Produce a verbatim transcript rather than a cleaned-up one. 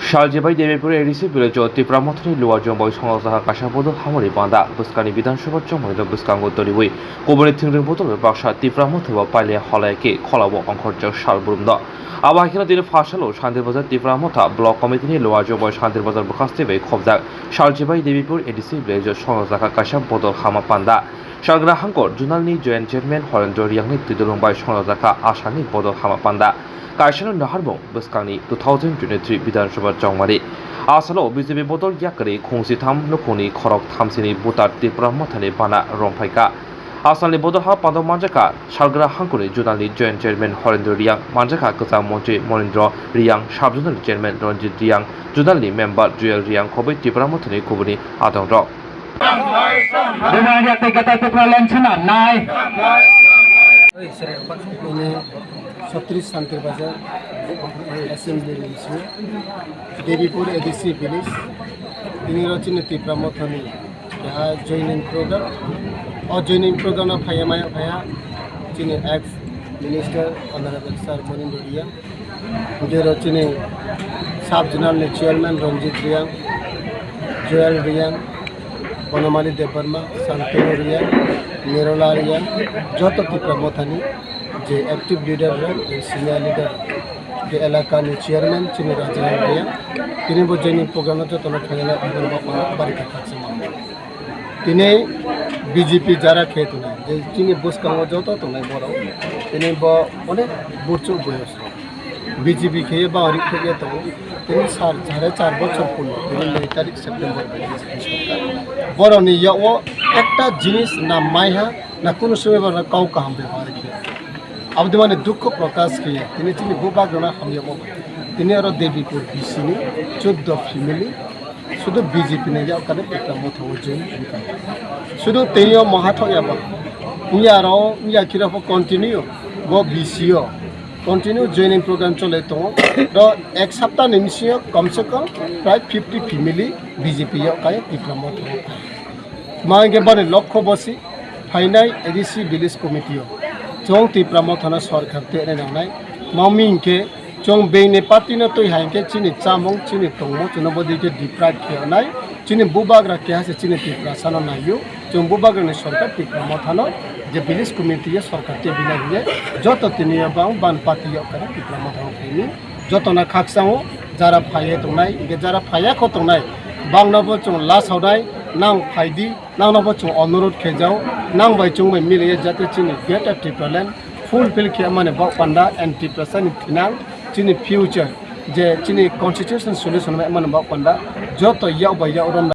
Saljibai Debipur A D C village o Tipra Mothani Luwa Jombai Songrok Jaka Kaisa Bodol Hamari Panda bwskangni Bidhan Sabha chongmani bwskango toliwi kubuni thwngwi bodol baksa Tipra Mothani bo paile holai khe kholao ongkhorjak sal burumno. Abo hai kheno tini pharsalo Santir Bazar Tipra Motha Block Committee ni Luwa Jombai Santir Bazar bwkhasti bai khobjak Saljibai Debipur A D C village o Songrok Jaka Kaisa Bodol Hama Panda. Salgra Hangkor Zonal ni Joint Chairman Horendra Riang ni twidulung bai Songrok Jaka Asani Bodol Hama Panda. Kaisano naharmung bwskangni two thousand twenty-three Bidhan Sabha chongmani. Asalo B J P bodol yakarwi khungsi tham nukhungni khorok thamsini butar Tipra Mothani bana romphai kha. Asalni bodol ha pando manjakha Salgra Hangkuni Zonalni Joint Chairman Horendra Riang, manjakha kwcham montri Monindra Riang, Sub Zonalni Chairman Ranjit Riang, Zonalni Member Joel Riang khobwi Tipra Mothani kubuni adongrok. Bumang yakni kwtal Tipra lenchana nai. Ini Sotris Santir Bazar Assembly ni bisingo Debipur A D C village. Ini ro chini Tipra Mothani keha joining program. O joining program no phaiya maya phaiya chini ex minister Honorable Sir Monindra Riang. Hingke ro chini sub zonal ni chairman Ranjit Riang, Joel Riang, Bonamali Debbarma, Santanu Riang, Nirola Riang, joto Tipra Mothani je active leader rok, je senior leader, je elaka ni chairman chini Rajaram Riang, tini bo joining program no joto no phainai ang bo bari kha khakchangma. Tini B J P jara khe tongnai, je chini bwskango joto tongnai borok, tini bo onek burchuk boyos rok. B J P khe bangori phege tongo. Tini sar chare char bochor pulo, tini noi tarik September bai B J P sorkar. Boroni yago ekta jinis na maiha na kunu somoi borok kau kaham bebohar khe. Aboni mane dukho prokash khe tini chini bubagrana hamyamo. Tini aro Debipur B C ni chuddo family sudu B J P ni yago kane Tipra Motha o join wngkha. Sudu tini o maha thok ya ba. Iya aro iya kira pho continue bo B C o. Continue joining program chole tongo. Ro ek sapta ni bisingo kom se kom prai fifty family B J P o kai Tipra Motha o kai. Ma hingke bani lokho bosi phainai A D C village committee o. Chong Tipra Motha no sorkar te nai nangnai. Ma mi hingke chong beng ni party no twi hai hingke chini chamung chini tongmo chwngno bodi ke deprive khe nai. Chini bubagra keha se chini Tiprasa no naiyo. Chwng bubagra ni sorkar Tipra Motha no je village committee o sorkar te bina hiye joto tini yo bang ban party yok kana Tipra Motha no phaini joto na khakchang o jara phaiye tongnai hingke jara phaiya kho tongnai bang no bo chwng last hodai nang phaidi nang no bo chwng onurodh khe jao nang bai chwng bai miliye jate chini greater Tipraland fulfill khe mani bok panda and Tiprasa ni thinang chini future je chini constitution solution bai mani bok panda joto yak bai yak rom